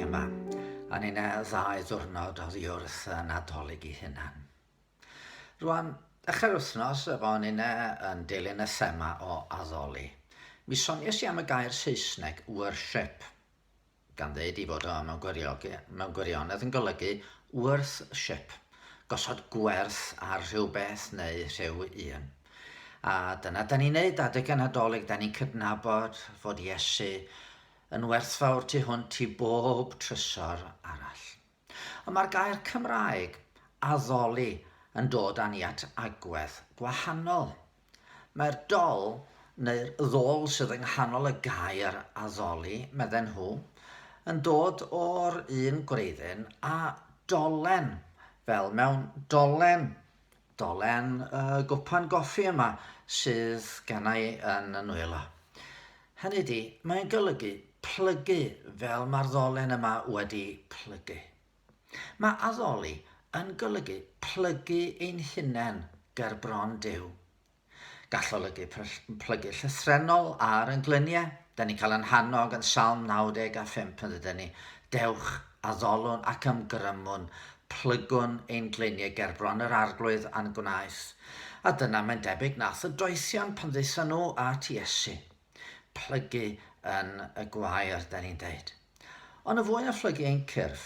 yma, a ni'n ddau ddwrnod oddi wrth y Nadolig i hunan. Rwan, dechrau'r wythnos, efo ni'n yn dilyn y thema o addoli. Mi sonies i am y gair Saesneg worship, gan ddeud ei fod o mewn, gwiriogi, mewn gwirionedd yn golygu worthship, gosod gwerth ar rhyw beth neu rhyw un. A dyna da ni'n neud adeg y Nadolig, da ni'n cydnabod fod Iesu yn werthfawr tu hwnt i bob trysor arall. Ond mae'r gair Cymraeg, addoli, yn dod â ni at agwedd gwahanol. Mae'r dol, neu'r ddol sydd yng nghanol y gair addoli, medden nhw, yn dod o'r un gwreiddyn â dolen, fel mewn dolen, dolen y gwpan goffi yma sydd gennai yn y nwylo. Hynny ydi, mae'n golygu plygu fel mae'r ddolen yma wedi plygu. Mae addoli yn golygu plygu ein hunain ger bron Duw. Gall olygu plygu llythrennol ar ein gliniau. Da ni'n cael ein hannog yn Salm 95 yn dydyn ni, Dewch, addolwn ac ymgrymwn, plygwn ein gliniau ger bron yr Arglwydd a'n gwnaeth. A dyna mae'n debyg nath y doethion pan ddaethon nhw at Iesu. Plygu yn y gwair, da ni'n deud. Ond yn fwy na phlygu ein cyrff,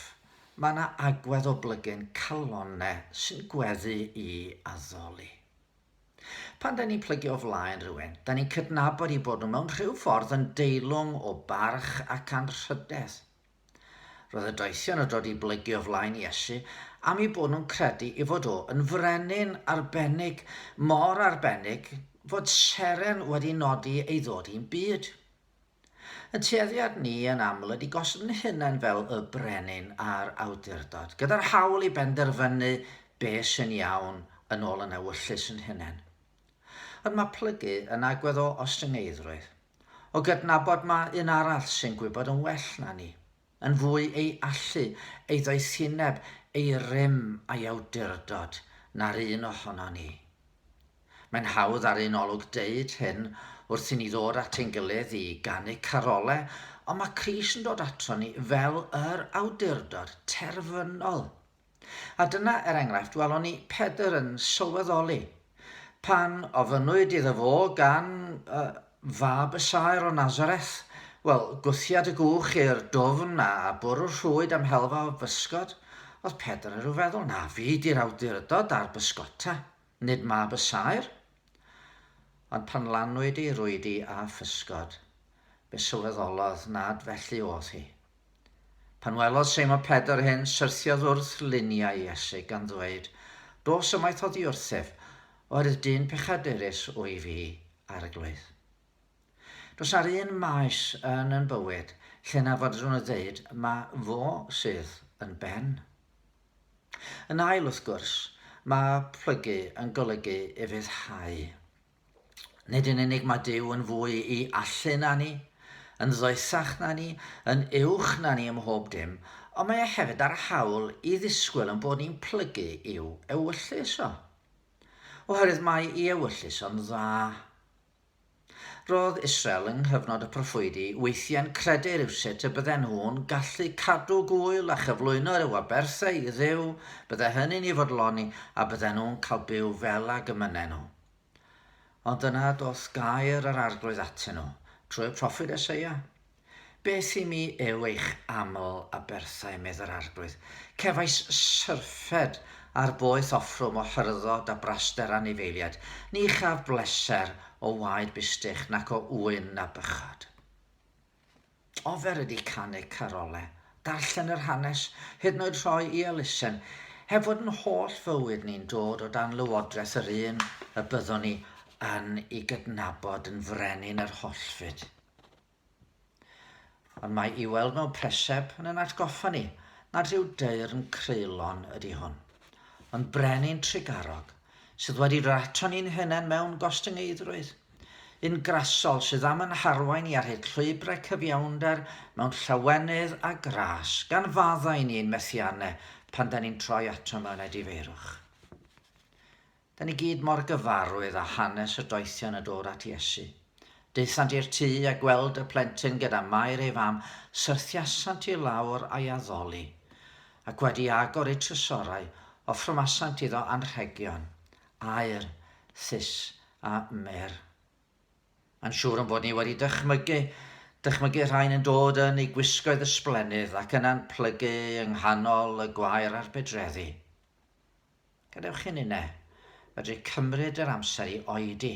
mae yna agwedd o blygu'n calonnau sy'n gweddu i addoli. Pan da ni'n plygu o flaen rhywun, da ni'n cydnabod eu bod nhw mewn rhyw ffordd yn deilwng o barch ac anrhydedd. Roedd y doethion yn dod i blygu o flaen Iesu am eu bod nhw'n credu ei fod o yn frenin arbennig, mor arbennig fod seren wedi nodi ei ddod i'n byd. Y tueddiad ni yn aml ydy gosod yn hunain fel y brenin a'r awdurdod, gyda'r hawl i benderfynu be sy'n iawn yn ôl yn ewyllys yn hunain. Ond mae plygu yn agwedd o ostyngeiddrwydd, o gydnabod mae un arall sy'n gwybod yn well na ni, yn fwy ei allu, ei ddoethineb, ei rym a'i awdurdod na'r un ohono ni. Mae'n hawdd ar un olwg deud hyn wrth i ni ddod at ein gilydd i ganu carole, ond mae Crist yn dod ato ni fel yr awdurdod terfynol. A dyna, er enghraifft, welon ni Pedr yn sylweddoli. Pan ofynnwyd iddo fo gan uh, fab y saer o Nazareth, wel, gwthiad y gwch i'r dwfn a bwrw'r rhwyd am helfa o fysgod, oedd Pedr yn rhyw feddwl, na fi di'r awdurdod ar bysgota. Nid mab y saer? Ond pan lanwyd ei rwydi â physgod, fe sylweddolodd nad felly o'dd hi. Pan welodd Seimon Pedr hyn, syrthiodd wrth liniau Iesu, gan ddweud, Dos ymaith oddi wrthyf, oherwydd dyn pechadurus wyf fi, Arglwydd. Does na'r un maes yn yn bywyd lle na fodrwn nhw ddeud ma fo sydd yn ben. Yn ail, wrth gwrs, mae plygu yn golygu ufuddhau. Nid yn unig mae Duw yn fwy i allu na ni, yn ddoethach na ni, yn uwch na ni ym mhob dim, ond mae e hefyd â'r hawl i ddisgwyl yn bod ni'n plygu i'w ewyllys o. Oherwydd mae i ewyllys o'n dda. Roedd Israel yng nghyfnod y proffwydi weithiau'n credu rywsut y bydden nhw'n gallu cadw gŵyl a chyflwyno rhyw aberthau i Dduw, bydde hynny'n ei fodloni a bydden nhw'n cael byw fel ag y mynnen nhw. Ond yna doth gair yr Arglwydd atyn nhw, trwy'r proffwyd Eseia. Beth i mi yw eich aml aberthau, medd yr Arglwydd. Cefais syrffed ar boeth offrwm o hyrddod a braster anifeiliaid. Ni chaf bleser o waed bustych nac o ŵyn na bychod. Ofer ydi canu carole, darllen yr hanes, hyd yn oed rhoi i elusen, heb fod yn holl fywyd ni'n dod o dan lywodraeth yr un y byddwn ni yn ei gydnabod yn frenin yr hollfyd. Ond mae i weld mewn preseb yn yn atgoffa ni nad rhyw deyrn creulon ydy hwn, ond brenin trugarog sydd wedi dod ato ni'n hunain mewn gostyngeiddrwydd, un grasol sydd am yn harwain i ar hyd llwybrau cyfiawnder mewn llawenydd a gras, gan faddau ni ein methiannau pan da ni'n troi ato mewn edifeirwch. Da ni gyd mor gyfarwydd â hanes y doethion yn dod at Iesu. Daethant i'r tŷ a gweld y plentyn gyda Mair ei fam, syrthiasant i lawr a'i addoli. Ac wedi agor eu trysorau, offrymasant iddo anrhegion, aur, thus a myrrh. Mae'n siŵr ein bod ni wedi dychmygu, dychmygu rhain yn dod yn eu gwisgoedd ysblennydd ac yna'n plygu yng nghanol y gwair a'r bedreddi. Gadewch i ninne fedru cymryd yr amser i oedi,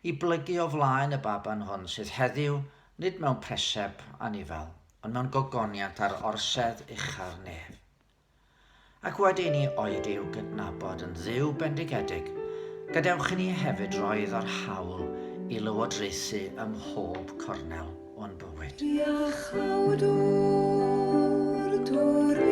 i blygu o flaen y baban hwn sydd heddiw nid mewn preseb anifel, ond mewn gogoniant ar orsedd ucha'r nef. Ac wedi i ni oedi i'w gydnabod yn Dduw bendigedig, gadewch i ni hefyd roi iddo'r hawl i lywodraethu ym mhob cornel o'n bywyd. Iachawdwr, dwr.